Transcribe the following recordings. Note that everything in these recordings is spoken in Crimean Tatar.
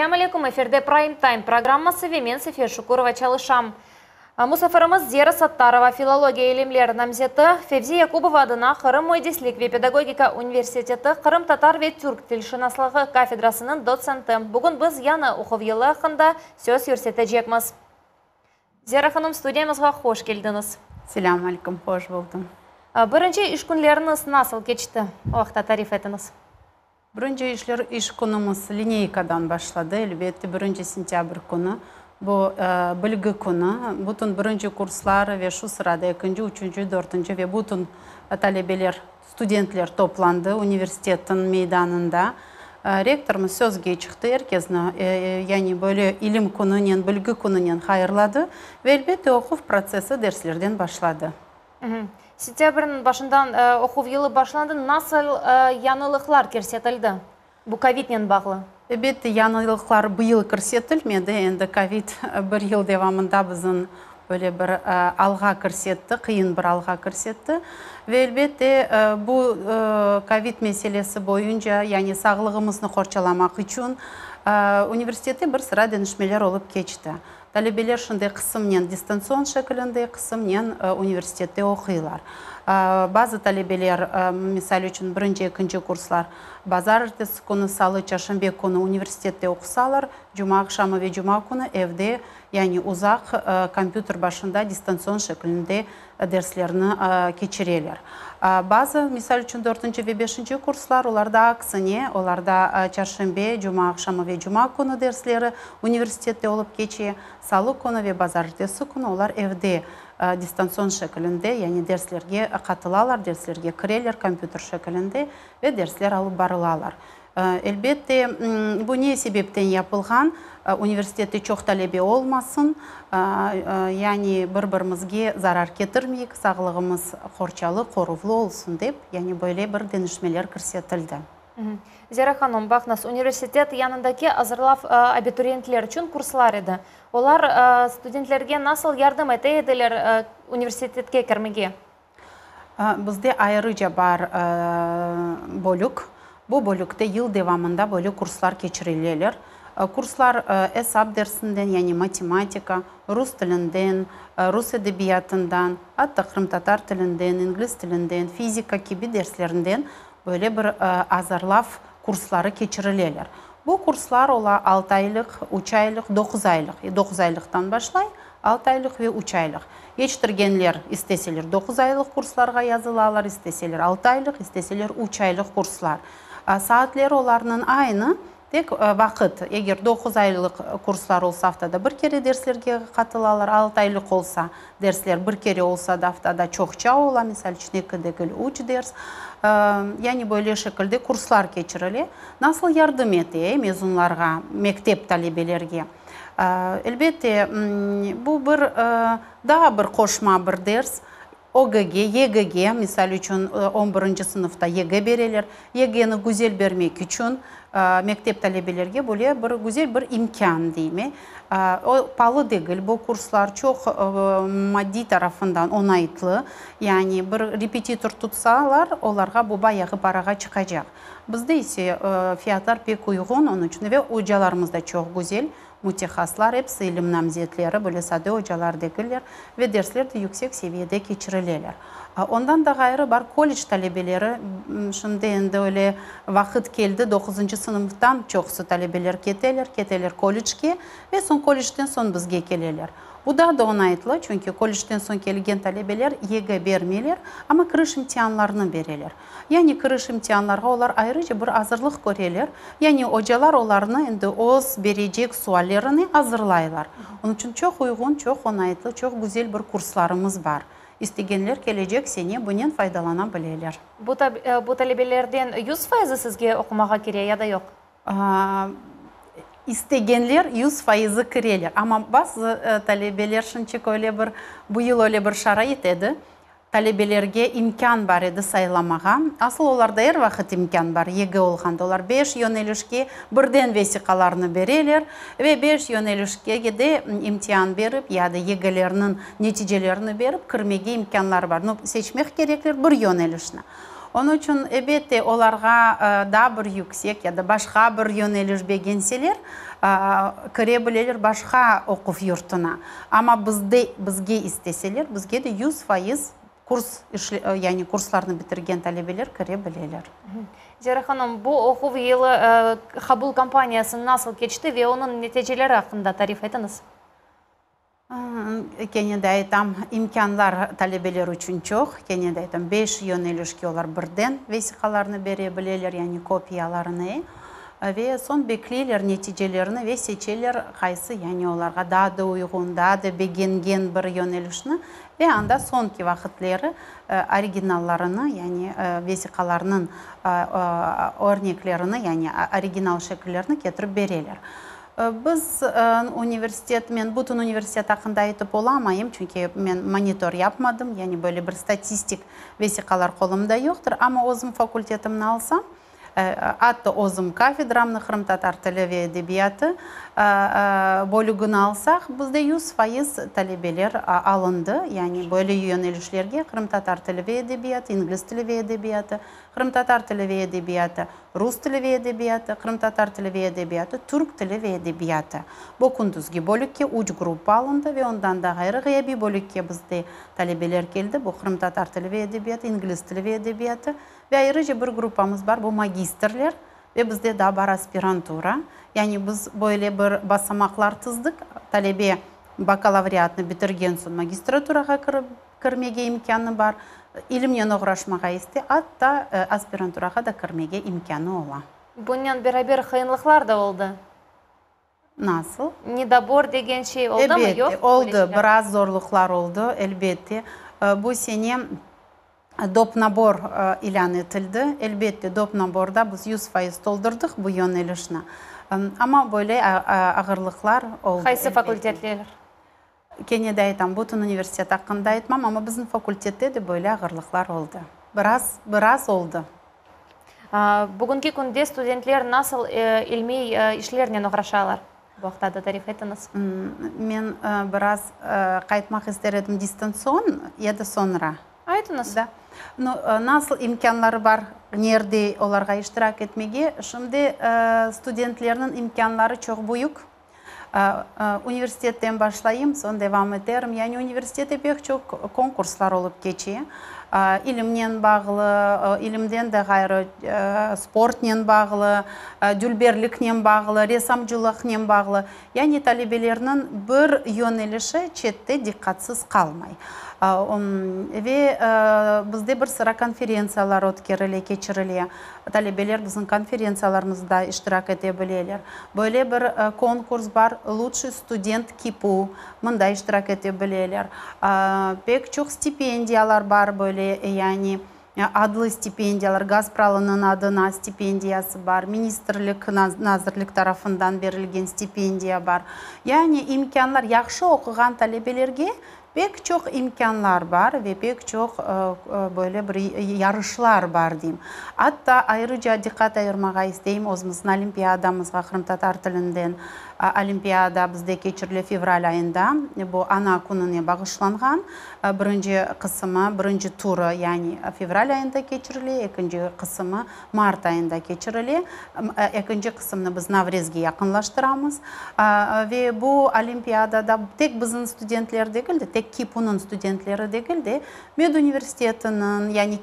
Selâm aleyküm, efirde Prime Time programması ve men Sefer Şukurova çalışam. Musafirimiz Zera Sattarova, filologiya ilimler namzeti, Fevzi Yakubov adına Qırım müendislik ve pedagogika universiteti qırımtatar ve türk tilşınaslığı kafedrasınıñ dotsenti. Bugün biz yañı oquv yılı aqqında söz yürsetecekmiz. Zera hanım, studiyamızğa hoş keldiñiz. Selâm aleyküm, hoş buldum. Birinci iş künleriñiz nasıl keçti? O aqta tarif etiñiz. Birinci işler, iş künümiz lineykadan başladı, elbette, birinci sentâbr künü, bu bilgi künü. Bütün birinci kurslar ve şu sırada ekinci, üçünci, dörtünci ve bütün talebeler, studentler toplandı universitetniñ meydanında. Rektorımız sözge çıqtı, er kesni, yani böyle ilim kününen, bilgi kününen hayırladı ve, elbette, oquv protsessi derslerden başladı. Sentâbrniñ başından oquv yılı başlandı. Nasıl yañılıqlar kirsetildi bu kovidnen bağlı? Elbette, yañılıqlar bu yıl kirsetilmedi. Endi kovid bir yıl devamında bizim böyle bir alğa kirsetti, qıyın bir alğa kirsetti. Ve elbette, bu kovid meselesi boyunca, yani sağlığımıznı qorçalamaq içün universitette bir sıra deñişmeler olıp keçti. Talebeler şimdi qısımnen distantsion şekilinde, qısımnen universitette oquylar. Bazı talebeler, misal içün, birinci, ekinci kurslar bazarertesi künü, salı, çarşenbe künü universitette oqusalar, cuma aqşamı ve cuma künü evde, yani uzaq kompyuter başında distantsion şekilinde derslerni keçireler. Bazı, misal içün, dörtünci ve beşinci kurslar, olarda aksine, olarda çarşenbe, cuma aqşamı ve cuma künü dersleri universitette olıp keçe, salı künü ve bazarertesi künü olar evde distantsion şekilinde, yani derslerge qatılalar, derslerge kireler kompyuter şekilinde ve dersler alıp barılalar. Elbette, bu ne sebepten yapılğan? Universitette çoq talebe olmasın, yani bir-birimizge zarar ketirmeyik, sağlığımız qorçalı, qoruvlı olsun dep, yani böyle bir deñişmeler kirsetildi. Zera hanım, baqıñız, universitet yanındaki azırlav abituriyentler içün kurslar edi. Olar studentlerge nasıl yardım ete ediler universitetke kirmege? Bizde ayrıca bar bölük. Bu bölükte yıl devamında böyle kurslar keçirileler. Kurslar esap dersinden, yani matematika, rus tilinden, rus edebiyatından, atta qırımtatar tilinden, ingliz tilinden, fizika kibi derslerinden böyle bir azırlav kursları keçirileler. Bu kurslar ola altı aylıq, üç aylıq, doquz aylıq, doquz aylıqtan başlay, altı aylıq ve üç aylıq. Yetiştirgenler isteseler doquz aylıq kurslarğa yazılalar, isteseler altı aylıq, isteseler üç aylıq kurslar. Saatleri olarnıñ aynı, tek vaqıt, eger doquz aylıq kurslar olsa aftada bir kere derslerge qatılalar, altı aylıq olsa dersler bir kere olsa da aftada çoqça ola, misal içün eki degil üç ders. Yani böyle şekilde kurslar keçirile. Nasıl yardım ete mezunlarğa, mektep talebelerge? Elbette, bu bir daa bir qoşma bir ders. ÖGge, YGge, misal içün, on birinci sınıfta YG bereler. YGni güzel bermek içün mektep talebelerge böyle bir güzel bir imkân, deyme. O, palı degil bu kurslar, çoq maddiy tarafından oñaytlı. Yani bir repetitor tutsalar, olarğa bu bayağı parağa çıqacaq. Bizde ise fiyatlar pek uyğun, onıñ içün ve ocalarımız da çoq güzel, mütehassıslar, episi ilim namzetleri, böyle sade ocalar degiller ve dersler de yüksek seviyede keçirileler. Ondan da ğayrı bar kollec talebeleri, şimdi endi öyle vaqıt keldi, doquzıncı sınıftan çoqusı talebeler keteler, keteler kollecge ve soñ kollecden soñ bizge keleler. Bu daa da oñaytlı, çünki kollecden soñ kelgen talebeler YG bermeyler, amma kiriş imtianlarını bereler. Yani kiriş imtianlarğa olar ayrıca bir azırlıq köreler, yani ocalar olarnı endi öz berecek suallerine azırlaylar. Onıñ içün çoq uyğun, çoq oñaytlı, çoq güzel bir kurslarımız bar. İstegenler kelecek sene bunen faydalana bileler. Bu talebelerden yüz fayızı sizge oqumağa kire ya da yoq? İstegenler yüz fayızı kireler. Amma bazı talebeler şınçık öyle bir, bu yıl öyle bir şarait edi, Talebelerge imkân bar edi saylamağa. Asıl olarda er vaqıt imkân bar, YG olğanda olar beş yönelişke birden vesiqalarnı bereler ve beş yönelişke de imtian berip ya da YGlerniñ neticelerini berip kirmege imkânları bar. No, seçmek kerekler bir yönelişni. Onıñ içün, elbette, olarğa daa bir yüksek ya da başqa bir yöneliş begenseler, kire bileler başqa oquv yurtuna. Amma bizde, bizge isteseler, bizge de 100% kurs, yani kurslarnı bitirgen talebeler kire bileler. Zera hanım, bu oquv yılı qabul kampaniyası nasıl keçti ve onıñ neticeleri aqqında tarif etiñiz. Kene de aytam, imkânlar talebeler içün çoq. Kene de aytam, beş yönelişke olar birden vesiqalarnı bere bileler, yani kopiyalarını, ve soñ bekleyler neticelerini ve seçeler qaysı, yani olarğa daa da uyğun, daa da begengen bir yönelişni ve anda soñki vaqıtları originallarını, yani vesiqalarnıñ örneklerini, yani original şekillerini ketirip bereler. Biz universitet, men bütün universitet aqqında aytıp olamayım, çünki men monitor yapmadım, yani böyle bir statistik vesiqalar qolumda yoqtır, amma özüm fakultetimni alsam, atta özüm kafedramnı, qırımtatar tili ve edebiyatı bölügini alsaq, bizde 100% talebeler alındı, yani böyle yönelişlerge, qırımtatar tili ve edebiyatı, ingliz tili ve edebiyatı, qırımtatar tili ve edebiyatı, rus tili ve edebiyatı, qırımtatar tili ve edebiyatı, türk tili ve edebiyatı. Bu kündüzgi bölükke üç gruppa alındı ve ondan da ğayrı ğıyabiy bölükke bizde talebeler keldi, bu qırımtatar tili ve edebiyatı, ingliz tili ve edebiyatı ve ayrıca bir gruppamız bar, bu magistrler ve bizde daa bar aspirantura. Yani biz böyle bir basamaqlar tizdik, talebe bakalavriatnı bitirgen soñ magistraturağa kirip, kirmege imkânı bar, ilimnen oğraşmağa iste, atta aspiranturağa da kirmege imkânı ola. Bunen beraber qıyınlıqlar da oldı. Nasıl? Nedobor degen şey oldımı, yoq? Elbette, oldı, biraz zorluqlar oldı, elbette. Bu sene dopnabor ilân etildi. Elbette, dopnaborda biz 100% toldurdıq bu yönelişni. Amma böyle ağırlıqlar oldı. Qaysı fakultetler? Kene de aytam, bütün universitet aqqında aytmam, amma bizim fakultette de böyle ağırlıqlar oldı. Biraz, biraz oldı. Bugünki künde studentler nasıl ilmiy işlernen oğraşalar? Bu aqta da tarif etiñiz. Men biraz qaytmaq ister edim distantsion ya da soñra. Aytıñız. Da. Nu, nasıl imkânları bar, nerde olarğa iştirak etmege? Şimdi studentlerniñ imkânları çoq büyük. Universitetten başlayım, soñ devam eterim. Yani universitette pek çoq konkurslar olıp keçe. İlimnen bağlı, ilimden de ğayrı sportnen bağlı, dülberliknen bağlı, ressamcılıqnen bağlı. Yani talebelerniñ bir yönelişi çette diqqatsız qalmay. Ve bizde bir sıra konferentsiyalar ötkerile, keçirile. Talebeler bizim konferentsiyalarımızda iştirak ete bileler. Böyle bir konkurs bar, Lutşiy student KİPU, mında iştirak ete bileler. Pek çoq stipendiyalar bar, böyle, yani adlı stipendiyalar, Gaspralınıñ adına stipendiyası bar, ministrlik, nazirlik tarafından berilgen stipendiya bar. Yani imkânlar, yahşı oquğan talebelerge pek çoq imkânlar bar ve pek çoq böyle bir yarışlar bar deyim. Atta ayrıca diqqat ayırmağa isteyim özümizniñ olimpiadamızğa, qırımtatar tilinden olimpiada bizde keçirile fevral ayında, bu Ana kününe bağışlanğan. Birinci qısımı, birinci turı, yani fevral ayında keçirile, ekinci qısımı mart ayında keçirile. Ekinci qısımnı biz Navrezge yaqınlaştıramız. Ve bu olimpiadada tek bizim studentler degil de, tek KİPUnıñ studentleri degil de, Meduniversitetiniñ, yani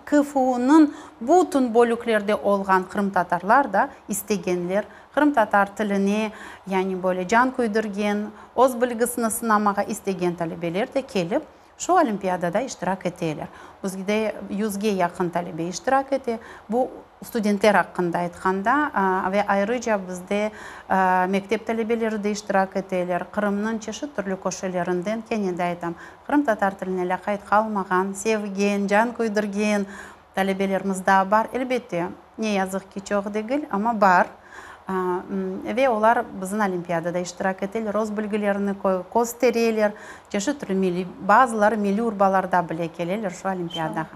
KFUnıñ bütün bölüklerde olğan qırımtatarlar da istegenler qırımtatar tiline, yani böyle can küydürgen, öz bilgisini sınamağa istegen talebeler de kelip, şu olimpiadada iştirak eteler. Bizde yüzge yaqın talebe iştirak ete. Bu studentler aqqında aytqanda, ve ayrıca bizde mektep talebeleri de iştirak eteler. Qırımnıñ çeşit türlü köşelerinden, kene de aytam, qırımtatar tiline lâqayt qalmağan, sevgen, can küydürgen talebelerimiz daa bar. Elbette, ne yazıq ki, çoq degil, amma bar. Ve olar bizim olimpiadada iştirak eteler, öz bilgilerini köstereler, çeşit türlü milliy, bazıları milliy urbalarda bile keleler şu olimpiadağa.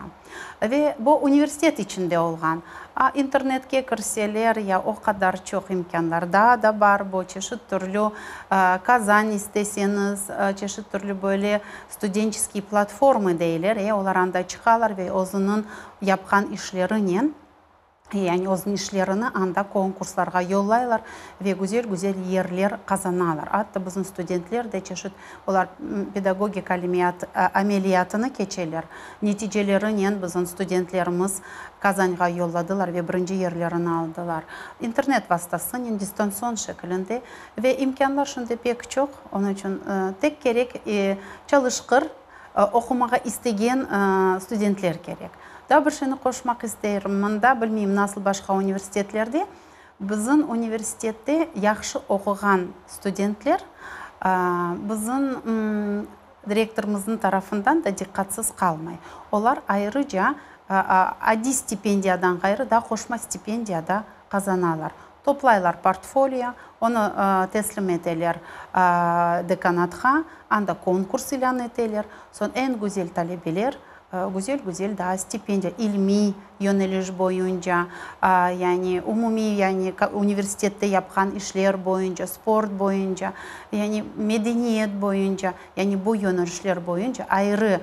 Ve bu universitet içinde olğan. A internetke kirseler, ya o qadar çoq imkânlar daa da bar, bu çeşit türlü Kazan isteseñiz, çeşit türlü böyle studençeskiy platformı deyler, e, olar anda çıqalar ve özüniñ yapqan işlerinen, Yani özüniñ işlerini anda konkurslarğa yollaylar ve güzel-güzel yerler qazanalar. Atta bizim studentler de çeşit, olar pedagogik ameliyatını keçeler. Neticelerinen bizim studentlerimiz Kazanğa yolladılar ve birinci yerlerini aldılar. İnternet vastasınen, distantsion şekilinde ve imkânlar şimdi pek çoq, onıñ içün tek kerek çalışqır, Oqumağa istegen studentler kerek. Daa bir şeyni qoşmaq isterim, mında, bilmeyim, nasıl başqa universitetlerde, bizim universitette yahşı oquğan studentler bizim direktorımıznıñ tarafından da diqqatsız qalmay. Olar ayrıca adiy stipendiyadan ğayrı daa qoşma stipendiya da qazanalar. Toplaylar portfolio, onı teslim eteler dekanatqa, anda konkurs ilân eteler. Soñ eñ güzel talebeler güzel-güzel daa stipendiya, ilmiy yöneliş boyunca, yani umumiy, yani universitette yapqan işler boyunca, sport boyunca, yani medeniyet boyunca, Yani bu yönelişler boyunca ayrı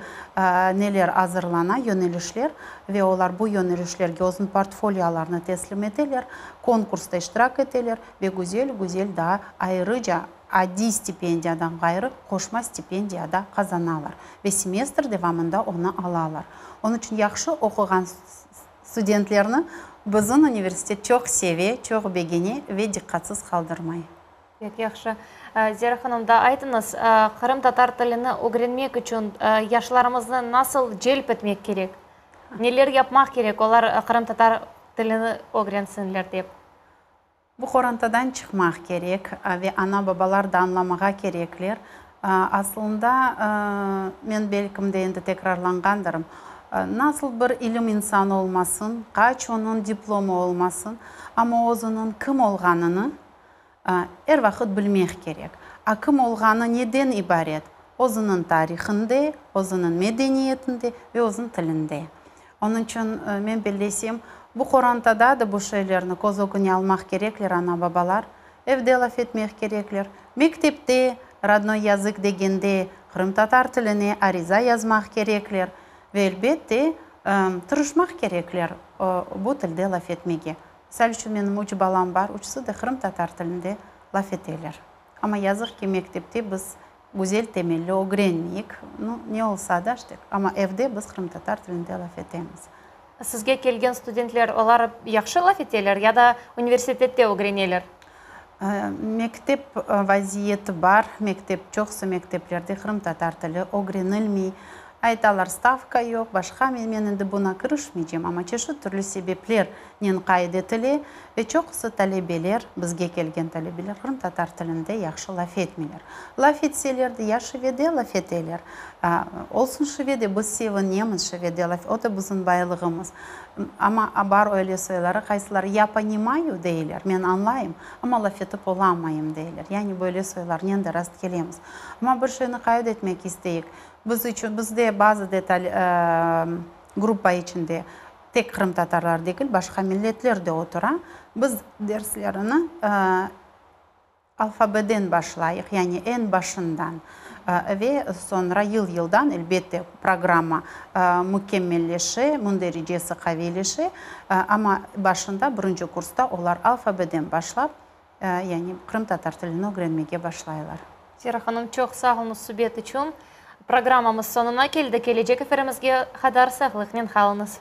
neler azırlana, yönelişler, ve olar bu yönelişlerge özüniñ portfoliolarını teslim eteler, konkursta iştirak eteler ve güzel-güzel daa ayrıca adiy stipendiyadan ğayrı qoşma stipendiya da qazanalar ve semestr devamında onı alalar. Onıñ içün yahşı oquğan studentlerni bizim universitet çoq seve, çoq begene ve diqqatsız qaldırmay. Pek yahşı. Zera hanım, daa aytıñız, qırımtatar tilini ögrenmek içün yaşlarımıznı nasıl celp etmek kerek? Neler yapmaq kerek, olar qırımtatar tilini ögrensinler dep? Bu qorantadan çıqmaq kerek ve ana-babalar da añlamağa kerekler. Aslında, men belkim de endi tekrarlanğandırım, nasıl bir ilim insanı olmasın, qaç onıñ diplomı olmasın, amma özüniñ kim olğanını Er vaqıt bilmek kerek. A kim olğanı neden ibaret? Özüniñ tarihinde, özüniñ medeniyetinde ve özüniñ tilinde. Onıñ içün, men bellesem, bu qorantada da bu şeylerni köz ögüne almaq kerekler ana-babalar, evde laf etmek kerekler, mektepte rodnoy yazık degende qırımtatar tiline ariza yazmaq kerekler ve, elbette, tırışmaq kerekler bu tilde laf etmege. Misal içün, menim üç balam bar, üçüsi de qırımtatar tilinde laf eteler. Amma yazıq ki, mektepte biz güzel temelli ögrenmeyik. Nu, ne olsa da, işte, amma evde biz qırımtatar tilinde laf etemiz. Sizge kelgen studentler, olar yahşı laf eteler ya da universitette ögreneler? Mektep vaziyeti bar. Mektep, çoqusı mekteplerde qırımtatar tili ögrenilmey. Aytalar, stavka yoq, başqa, men endi buña kirişmeycem, amma çeşit türlü sebeplernen qayd etile ve çoqusı talebeler, bizge kelgen talebeler qırımtatar tilinde yahşı laf etmeyler. Laf etseler de, ya şivede laf eteler, olsun şivede, biz sevinemiz şivede laf, o da bizim baylığımız. Amma bar öyle soyları, qaysıları ya ponimayu deyler, men añlayım, amma laf etip olamayım deyler. Yani böyle soylarnen de rastkelemiz. Amma bir şeyni qayd etmek isteyik, Biz içün, bizde bazı detal, gruppa içinde tek qırımtatarlar degil, başqa milletler de otura. Biz derslerini alfabeden başlayıq, yani eñ başından ve soñra yıl-yıldan, elbette, programma mükemmelleşe, mündericesi qaviyleşe, amma başında, birinci kursta olar alfabeden başlap, Yani qırımtatar tilini ögrenmege başlaylar. Zera hanım, çoq sağ oluñız subet içün. Programmamız soñuna keldi. Kelecek efirimizge qadar sağlıqnen qalıñız.